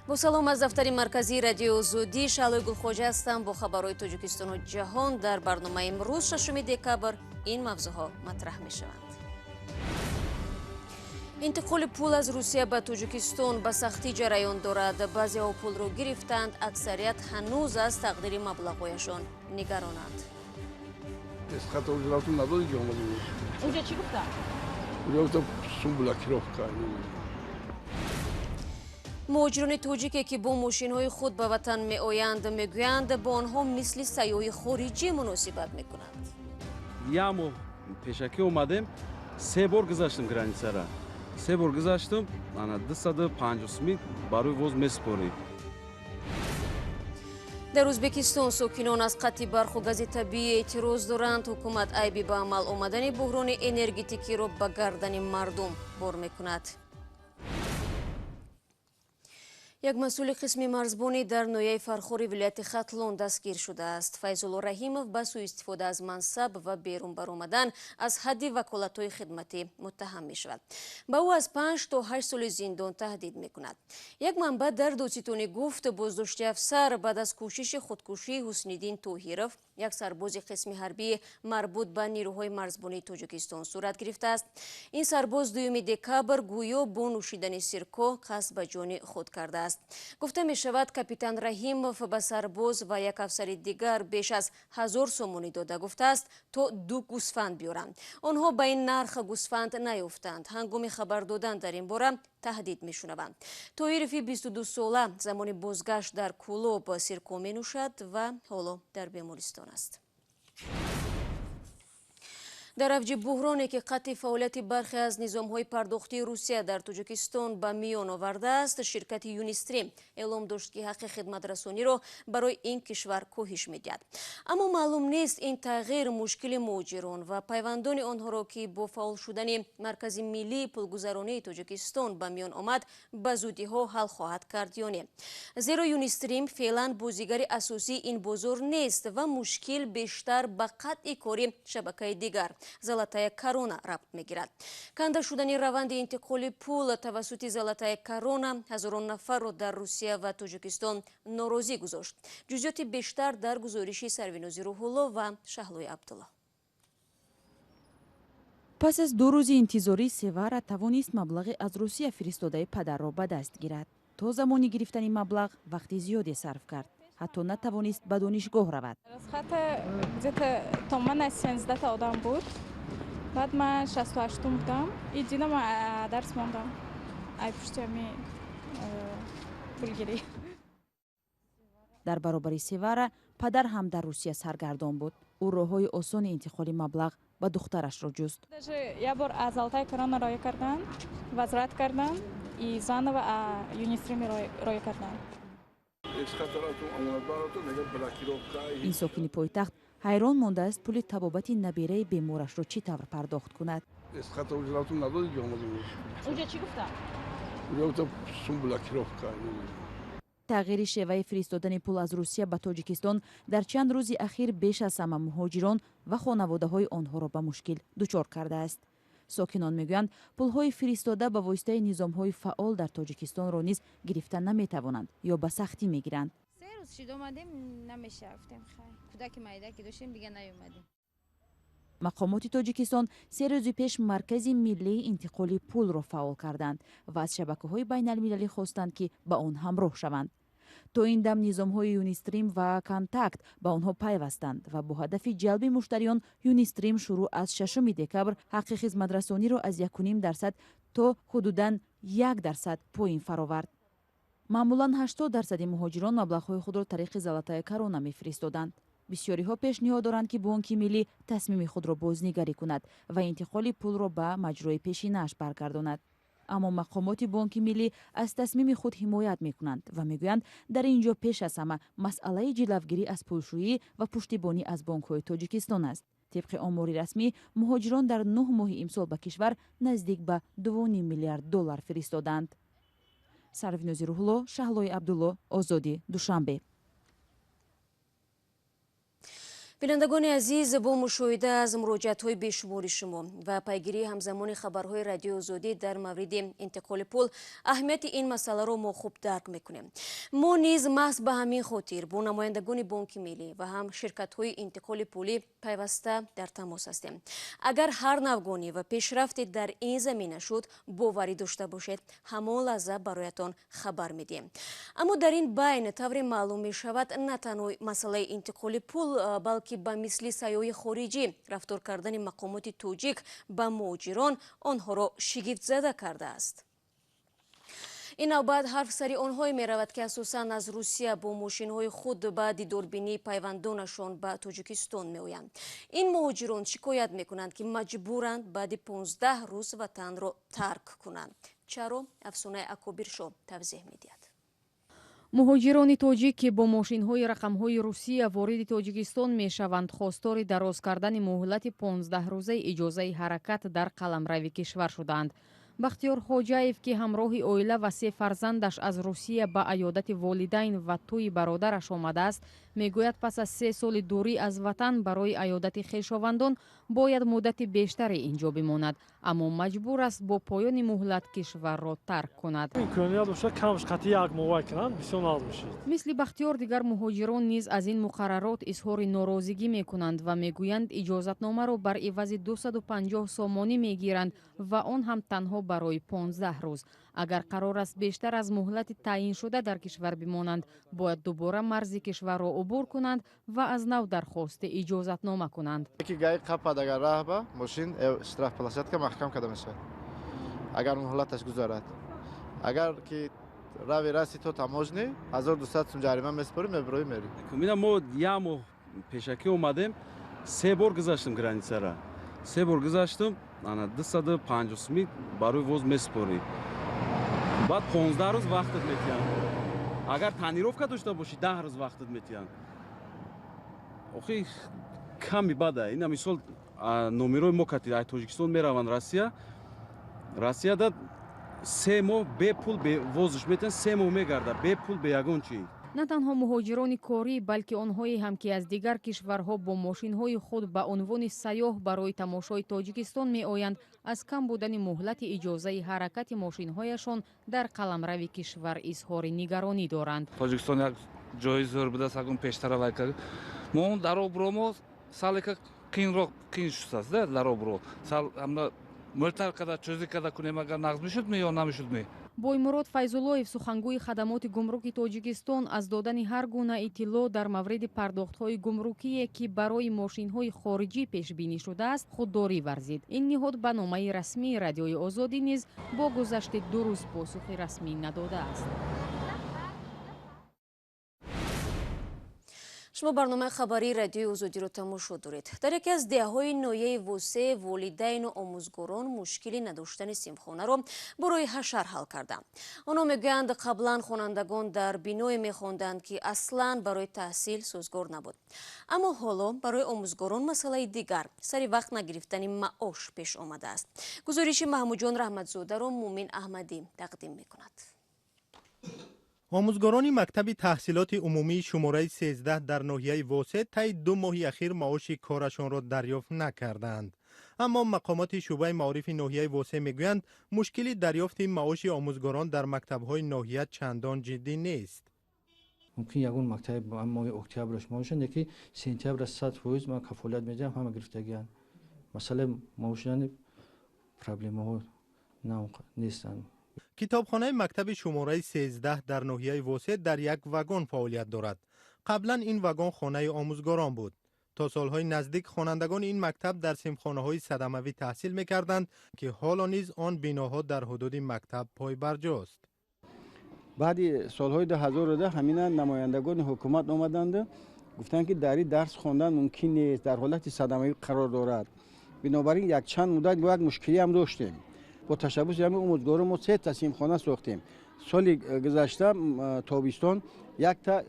Бо салом аз дафтари марказии Радиои Озодӣ, Шаҳлои Гулхоҷа ҳастам бо хабарҳои Тоҷикистону ҷаҳон. Дар барномаи имрӯз, 6 декабр, ин мавзӯъҳо матраҳ мешаванд. Интиқоли пул аз Русия ба Тоҷикистон ба сахтӣ ҷараён дорад. Баъзеҳо пулро гирифтанд, аксарият ҳанӯз аз тақдири маблағҳояшон нигаронанд. Унҷа чӣ гуфтанд? Сум блокировка. Муҳоҷирони тоҷике, ки бо мошинҳои худ ба ватан меоянд, мегӯянд, бо онҳо мисли сайёҳи хориҷӣ муносибат мекунанд. Як моҳ пешакӣ омадем, се бор гузаштем границара, се бор гузаштам, ана 250 сумӣ барои ввоз месупорӣ. Дар Ӯзбекистон сокинон аз қатъи барқу гази табиӣ эътироз доранд. Ҳукумат айби ба амал омадани буҳрони энергетикиро ба гардани мардум бор мекунад. Як масъули қисми марзбонӣ дар ноҳияи Фархори вилояти Хатлон дастгир шудааст. Файзулло Раҳимов ба сӯистифода аз мансаб ва берун баромадан аз ҳадди ваколатҳои хидматӣ муттаҳам мешавад. Ба ӯ аз 5 то 8 соли зиндон таҳдид мекунад. Як манбаъ дар додситонӣ гуфт, боздошти афсар баъд аз кӯшиши худкушии Ҳусниддин Тоҳиров, як сарбози қисми ҳарбии марбут ба нирӯҳои марзбонии Тоҷикистон, сурат гирифтааст. Ин сарбоз 2 декабр гӯё бо нӯшидани сирко қасд ба ҷони худ кардааст. Гуфта мешавад, капитан Раҳимов ба сарбоз ва як афсари дигар беш аз 1000 сомонӣ дода гуфтааст, то ду гӯсфанд биёранд. Онҳо ба ин нарх гӯсфанд наёфтанд. Ҳангоми хабар додан дар ин бора таҳдид мешунаванд. Тоҳирови 22 сола замони бозгашт дар Кӯлоб сирко менӯшад ва ҳоло дар бемористон аст. Дар авҷи буҳроне, ки қатъи фаъолияти бархе аз низомҳои пардохтии Русия дар Тоҷикистон ба миён овардааст, ширкати Юнистрим эълом дошт, ки ҳаққи хидматрасониро барои ин кишвар коҳиш медиҳад. Аммо маълум нест, ин тағйир мушкили муҳоҷирон ва пайвандони онҳоро, ки бо фаъол шудани Маркази миллии пулгузаронии Тоҷикистон ба миён омад, ба зудиҳо ҳал хоҳад кард ё не, зеро Юнистрим феълан бозигари асосии ин бозор нест ва мушкил бештар ба қатъи кори шабакаи дигар, Золотая Корона, рабт мегирад. Канда шудани раванди интиқоли пул тавассути Золотая Корона ҳазорон нафарро дар Русия ва Тоҷикистон норозӣ гузошт. Ҷузъиёти бештар дар гузориши Сарвинози Рӯҳулло ва Шаҳлои Абдулло. Пас аз 2 рӯзи интизорӣ Севара тавонист маблағи аз Русия фиристодаи падарро ба даст гирад. То замони гирифтани маблағ вақти зиёде сарф кард, ҳатто натавонист ба донишгоҳ равад. Где-то томана 13та одам буд, баъд ман 68-ум будам и дидам, дарс мондам ай пушти ами пулгирӣ. Дар баробари Севара падар ҳам дар Русия саргардон буд. Ӯ роҳҳои осони интиқоли маблағ ба духтарашро ҷуст. Даже як бор аз Золотая Корона роя кардан, возврат кардан и заново Юнистрими роя кардан. Ин сокини пойтахт ҳайрон мондааст, пули табобати набираи беморашро чӣ тавр пардохт кунад. Унҷа чӣ гуфтанд? Тағйири шеваи фиристодани пул аз Русия ба Тоҷикистон дар чанд рӯзи ахир беш аз ҳама муҳоҷирон ва хонаводаҳои онҳоро ба мушкил дучор кардааст. Сокинон мегӯянд, пулҳои фиристода ба воситаи низомҳои фаъол дар Тоҷикистонро низ гирифта наметавонанд ё ба сахтӣ мегиранд. 3 рӯз шид, омадем, намеша, гуфтем, хай, кӯдаки майда ки доштем, дига наёмадем. Мақомоти Тоҷикистон 3 рӯзи пеш Маркази миллии интиқоли пулро фаъол карданд ва аз шабакаҳои байналмилалӣ хостанд, ки ба он ҳамроҳ шаванд. То ин дам низомҳои Юнистрим ва Контакт ба онҳо пайвастанд ва бо ҳадафи ҷалби муштариён Юнистрим шурӯъ аз 6 декабр ҳаққи хизматрасониро аз 1,5% то ҳудудан 1% поин фаровард. Маъмулан 80 дарсади муҳоҷирон маблағҳои худро тариқи Золотая Корона мефиристоданд. Бисёриҳо пешниҳод доранд, ки Бонки Миллӣ тасмими худро бознигарӣ кунад ва интиқоли пулро ба маҷрои пешинааш баргардонад. Аммо мақомоти Бонки Миллӣ аз тасмими худ ҳимоят мекунанд ва мегӯянд, дар ин ҷо пеш аз ҳама масъалаи ҷилавгирӣ аз пулшӯӣ ва пуштибонӣ аз бонкҳои Тоҷикистон аст. Тибқи омори расмӣ, муҳоҷирон дар 9 моҳи имсол ба кишвар наздик ба 2,5 миллиард доллар фиристоданд. Сарвинози Рӯҳулло, Шаҳлои Абдулло, Озодӣ, Душанбе. Бинандагони азиз, бо мушоҳида аз муроҷиатҳои бешумори шумо ва пайгирии ҳамзамони хабарҳои Радиои Озодӣ дар мавриди интиқоли пул, аҳамияти ин масъаларо мо хуб дарк мекунем. Мо низ маҳз ба ҳамин хотир бо намояндагони Бонки Миллӣ ва ҳам ширкатҳои интиқоли пулӣ пайваста дар тамос ҳастем. Агар ҳар навгонӣ ва пешрафте дар ин замина шуд, боварӣ дошта бошед, ҳамон лаҳза бароятон хабар медиҳем. Аммо дар ин байн тавре маълум мешавад, на танҳо масъалаи интиқоли пул, балки ба мисли сайёҳи хориҷӣ рафтор кардани мақомоти тоҷик ба муҳоҷирон онҳоро шигифтзада кардааст. Ин навбат ҳарф сари онҳое меравад, ки асосан аз Русия бо мошинҳои худ ба дидорбинии пайвандонашон ба Тоҷикистон меоянд. Ин муҳоҷирон шикоят мекунанд, ки маҷбуранд баъди 15 рӯз ватанро тарк кунанд. Чаро? Афсонаи Акобиршо тавзеҳ медиҳад. Муҳоҷирони тоҷик, ки бо мошинҳои рақамҳои Русия вориди Тоҷикистон мешаванд, хостори дароз кардани муҳлати 15-рӯзаи иҷозаи ҳаракат дар қаламрави кишвар шудаанд. Бахтиёр Хоҷаев, ки ҳамроҳи оила ва се фарзандаш аз Русия ба аёдати волидайн ва тӯи бародараш омадааст, мегӯяд, пас аз 3 соли дурӣ аз ватан барои аёдати хешовандон бояд муддати бештаре инҷо бимонад, аммо маҷбур аст бо поёни муҳлат кишварро тарк кунад. Мисли Бахтиёр, дигар муҳоҷирон низ аз ин муқаррарот изҳори норозигӣ мекунанд ва мегӯянд, иҷозатномаро бар ивази 250 сомонӣ мегиранд ва он ҳам танҳо барои 15 рӯз. Агар қарор аст бештар аз муҳлати таъйиншуда дар кишвар бимонанд, бояд дубора марзи кишварро убур кунанд ва аз нав дархости иҷозатнома кунанд. Яке ГАИ қапад, агар раҳба мошин штрафплощадка маҳкам карда мешавад, агар муҳлаташ гузарад. Агар ки рави раси то таможни, 1200 сум ҷарима месупорӣ, мебироӣ, мерӣ. Мина мо як моҳ пешакӣ омадем, се бор гузаштем границара. Се бор гузаштем, ана 250 сумӣ барои ввоз месупорӣ. Баъд 15 рӯз вақтат метиҳанд. Агар тонировка дошта бошӣ, 10 рӯз вақтат метиҳанд. Охи ками бада. Ина мисол номерои мо кати ай Тоҷикистон мераванд Россия. Россияда 3 моҳ бепул ввозш метиҳанд, 3 моҳ мегардад бепул, бе ягон чӣ. На танҳо муҳоҷирони корӣ, балки онҳое ҳам, ки аз дигар кишварҳо бо мошинҳои худ ба унвони сайёҳ барои тамошои Тоҷикистон меоянд, аз кам будани муҳлати иҷозаи ҳаракати мошинҳояшон дар қаламрави кишвар изҳори нигаронӣ доранд. Тоҷикистон як ҷои зӯр будааст, агун пештара вай кард. Мо он дар обро мо салека қиинроқ қиин шудааст, дар обро. Сал амна мӯлтар када чӯзӣ када кунем, агар нағз мешуд ми ё намешуд ми? Боймурод Файзуллоев, сухангӯи хадамоти гумруки Тоҷикистон, аз додани ҳар гуна иттилоъ дар мавриди пардохтҳои гумрукие, ки барои мошинҳои хориҷӣ пешбинӣ шудааст, худдорӣ варзид. Ин ниҳод ба номаи расмии Радиои Озодӣ низ бо гузашти 2 рӯз посухи расмӣ надодааст. Шумо барномаи хабарии Радиои Озодиро тамошо доред. Дар яке аз деҳаҳои ноҳияи Восе волидайну омӯзгорон мушкили надоштани синфхонаро барои ҳашар ҳал карданд. Онҳо мегӯянд, қаблан хонандагон дар биное мехонданд, ки аслан барои таҳсил созгор набуд. Аммо ҳоло барои омӯзгорон масъалаи дигар сари вақт нагирифтани маош пеш омадааст. Гузориши Маҳмудҷон Раҳматзодаро Мумин Аҳмадӣ тақдим мекунад. Омӯзгорони мактаби таҳсилоти умумии шумораи 13 дар ноҳияи Восе таи 2 моҳи ахир маоши корашонро дарёфт накарданд. Аммо мақомоти шӯъбаи маорифи ноҳияи Восе мегӯянд, мушкили дарёфти маоши омӯзгорон дар мактабҳои ноҳия чандон ҷиддӣ нест. Мумкин ягон мактаби моҳи октябраш маошанд, яки сентябр 100% ман кафолат медиҳам, ҳама гирифтагианд. Масъалаи маошдани проблемаҳо нестанд. Китобхонаи мактаби шумораи 13 дар ноҳияи Восе дар як вагон фаъолият дорад. Қаблан ин вагон хонаи омӯзгорон буд. То солҳои наздик хонандагони ин мактаб дар синфхонаҳои садамавӣ таҳсил мекарданд, ки ҳоло низ он биноҳо дар ҳудуди мактаб пойбарҷост. Баъди солҳои 2010 ҳамина намояндагони ҳукумат омаданд, гуфтанд, ки дар ин дарс хондан мумкин нест, дар ҳолати садамавӣ қарор дорад. Бинобар ин якчанд муддат бо як мушкилӣ ҳам доштем. Бо ташаббуси ҳамин омӯзгорон мо 3 та синфхона сохтем. Соли гузашта тобистон якта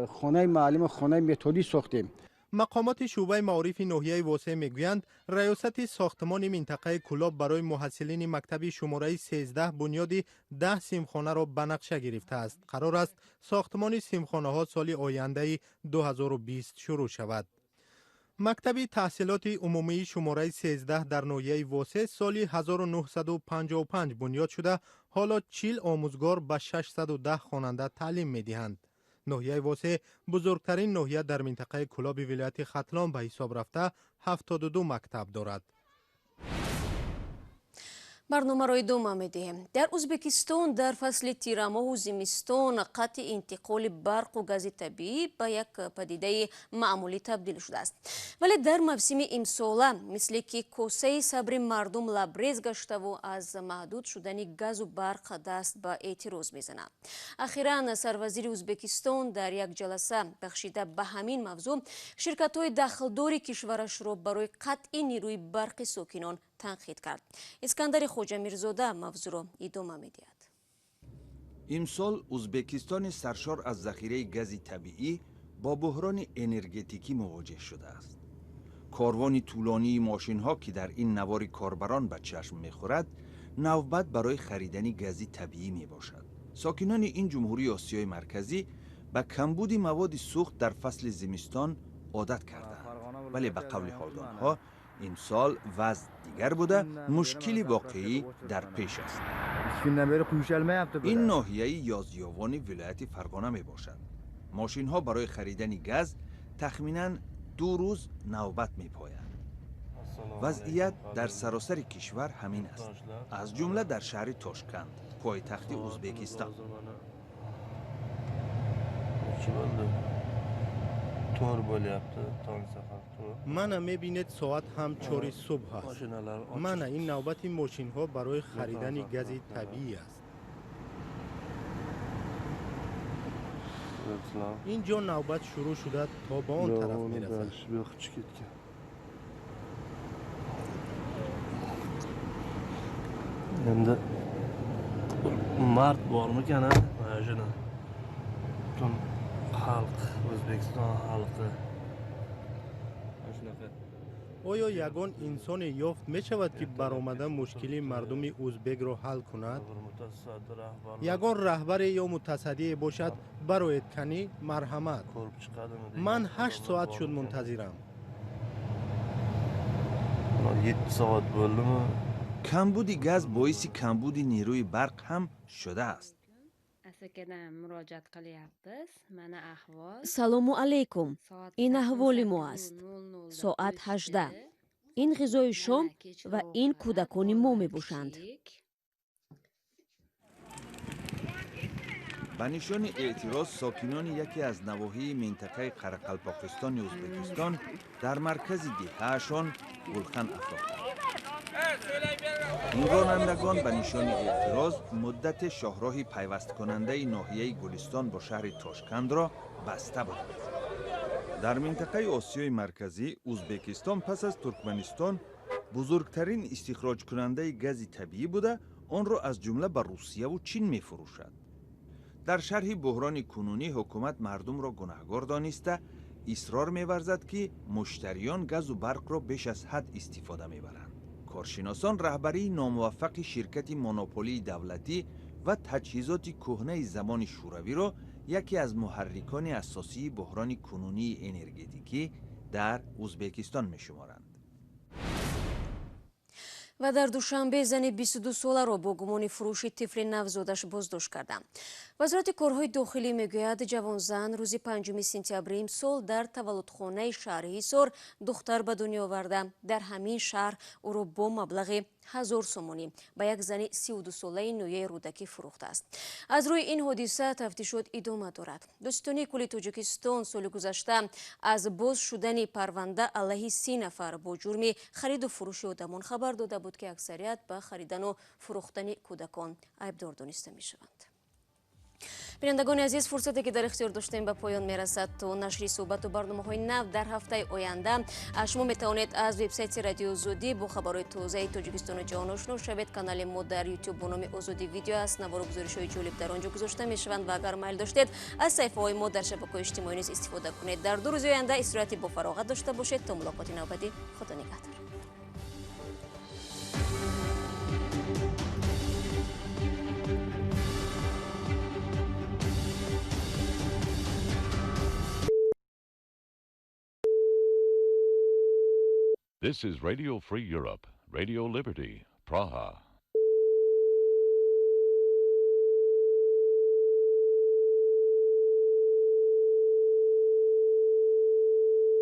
хонаи муаллиму хонаи методӣ сохтем. Мақомоти шӯъбаи маорифи ноҳияи Восе мегӯянд, раёсати сохтмони минтақаи Кӯлоб барои муҳассилини мактаби шумораи 13 бунёди 10 синфхонаро ба нақша гирифтааст. Қарор аст сохтмони синфхонаҳо соли ояндаи 2020 шурӯъ шавад. Мактаби таҳсилоти умумии шумораи 13 дар ноҳияи Восе соли 1955 бунёд шуда, ҳоло 40 омӯзгор ба 610 хонанда таълим медиҳанд. Ноҳияи Восе бузургтарин ноҳия дар минтақаи Кӯлоби вилояти Хатлон ба ҳисоб рафта, 72 мактаб дорад. Барномаро идома медиҳем. Дар Ӯзбекистон дар фасли тирамоҳу зимистон қатъи интиқоли барқу гази табиӣ ба як падидаи маъмулӣ табдил шудааст. Вале дар мавсими имсола, мисле ки косаи сабри мардум лабрез гаштаву аз маҳдуд шудани газу барқ даст ба эътироз мезанад. Ахиран сарвазири Ӯзбекистон дар як ҷаласа бахшида ба ҳамин мавзӯъ ширкатҳои дахлдори кишварашро барои қатъи нерӯи барқи сокинон танқид кард. Искандари Хоҷамирзода мавзӯъро идома медиҳад. Имсол Ӯзбекистони саршор аз захираи гази табиӣ бо буҳрони энергетикӣ мувоҷеҳ шудааст. Корвони тӯлонии мошинҳо, ки дар ин навори корбарон ба чашм мехӯрад, навбат барои харидани гази табиӣ мебошад. Сокинони ин ҷумҳурии Осиёи Марказӣ ба камбуди маводи сӯхт дар фасли зимистон одат кардаанд, вале ба қавли ҳолдонҳо имсол вазъ дигар буда, мушкили воқеӣ дар пеш аст. Ин ноҳияи Ёзёвони вилояти Фарғона мебошад. Мошинҳо барои харидани газ тахминан 2 рӯз навбат мепоянд. Вазъият дар саросари кишвар ҳамин аст, аз ҷумла дар шаҳри Тошканд, пойтахти Ӯзбекистон. Мана мебинед, соат ҳам 4 субҳ аст. Мана ин навбати мошинҳо барои харидани гази табиӣ аст. Ин ҷо навбат шурӯъ шуда то ба он тараф мерасад. Endi mard bormikan, mana shuni butun xalq, O'zbekiston xalqi. Оё ягон инсоне ёфт мешавад, ки баромада мушкили мардуми ӯзбекро ҳал кунад? Ягон раҳбаре ё мутасаддие бошад, бароед канӣ, марҳамат. Ман 8 соат шуд мунтазирам. 7 soat bo'ldimi? Камбуди газ боиси камбуди нерӯи барқ ҳам шудааст. Салому алайкум. Ин аҳволи мо аст. Соат 18. Ин ғизои шом ва ин кӯдакони мо мебошанд. Ба нишони эътироз сокинони яке аз навоҳии минтақаи Қарақалпоқистони Ӯзбекистон дар маркази деҳаашон гулхан афрохтанд. Ин ронандагон ба нишони эътироз муддати шоҳроҳи пайвасткунандаи ноҳияи Гулистон бо шаҳри Тошкандро баста буданд. Дар минтақаи Осиёи Марказӣ Ӯзбекистон пас аз Туркманистон бузургтарин истихроҷкунандаи гази табиӣ буда, онро аз ҷумла ба Русияву Чин мефурӯшад. Дар шарҳи буҳрони кунунӣ ҳукумат мардумро гунаҳгор дониста, исрор меварзад, ки муштариён газу барқро беш аз ҳад истифода мебаранд. Коршиносон раҳбарии номуваффақи ширкати монополии давлатӣ ва таҷҳизоти кӯҳнаи замони шӯравиро яке аз муҳаррикони асосии буҳрони кунунии энергетикӣ дар Ӯзбекистон мешуморанд. Ва дар Душанбе зани 22-соларо бо гумони фурӯши тифли навзодаш боздошт карданд. Вазорати корҳои дохилӣ мегӯяд, ҷавонзан рӯзи 5 сентябри имсол дар таваллудхонаи шаҳри Ҳисор духтар ба дунё оварда. Дар ҳамин шаҳр ӯро бо маблағи 1000 сомонӣ ба як зани 32-солаи ноҳияи Рӯдакӣ фурӯхтааст. Аз рӯи ин ҳодиса тафтишот идома дорад. Додситонии кулли Тоҷикистон соли гузашта аз боз шудани парванда алайҳи 30 нафар бо ҷурми хариду фурӯши одамон хабар дода буд, ки аксарият ба харидану фурӯхтани кӯдакон айбдор дониста мешаванд. Бинандагони азиз, фурсате ки дар ихтиёр доштем ба поён мерасад. То нашри суҳбату барномаҳои нав дар ҳафтаи оянда шумо метавонед аз вебсайти Радиои Озодӣ бо хабарҳои тозаи Тоҷикистону ҷаҳон ошно шавед. Канали мо дар Ютуб бо номи Озодӣ видео аст. Навору гузоришҳои ҷолиб дар он ҷо гузошта мешаванд ва агар майл доштед аз саҳифаҳои мо дар шабакаҳои иҷтимоӣ низ истифода кунед. Дар 2 рӯзи оянда истироҳати бофароғат дошта бошед. То мулоқоти навбатӣ, Худо нигаҳдор. This is Radio Free Europe, Radio Liberty, Praha.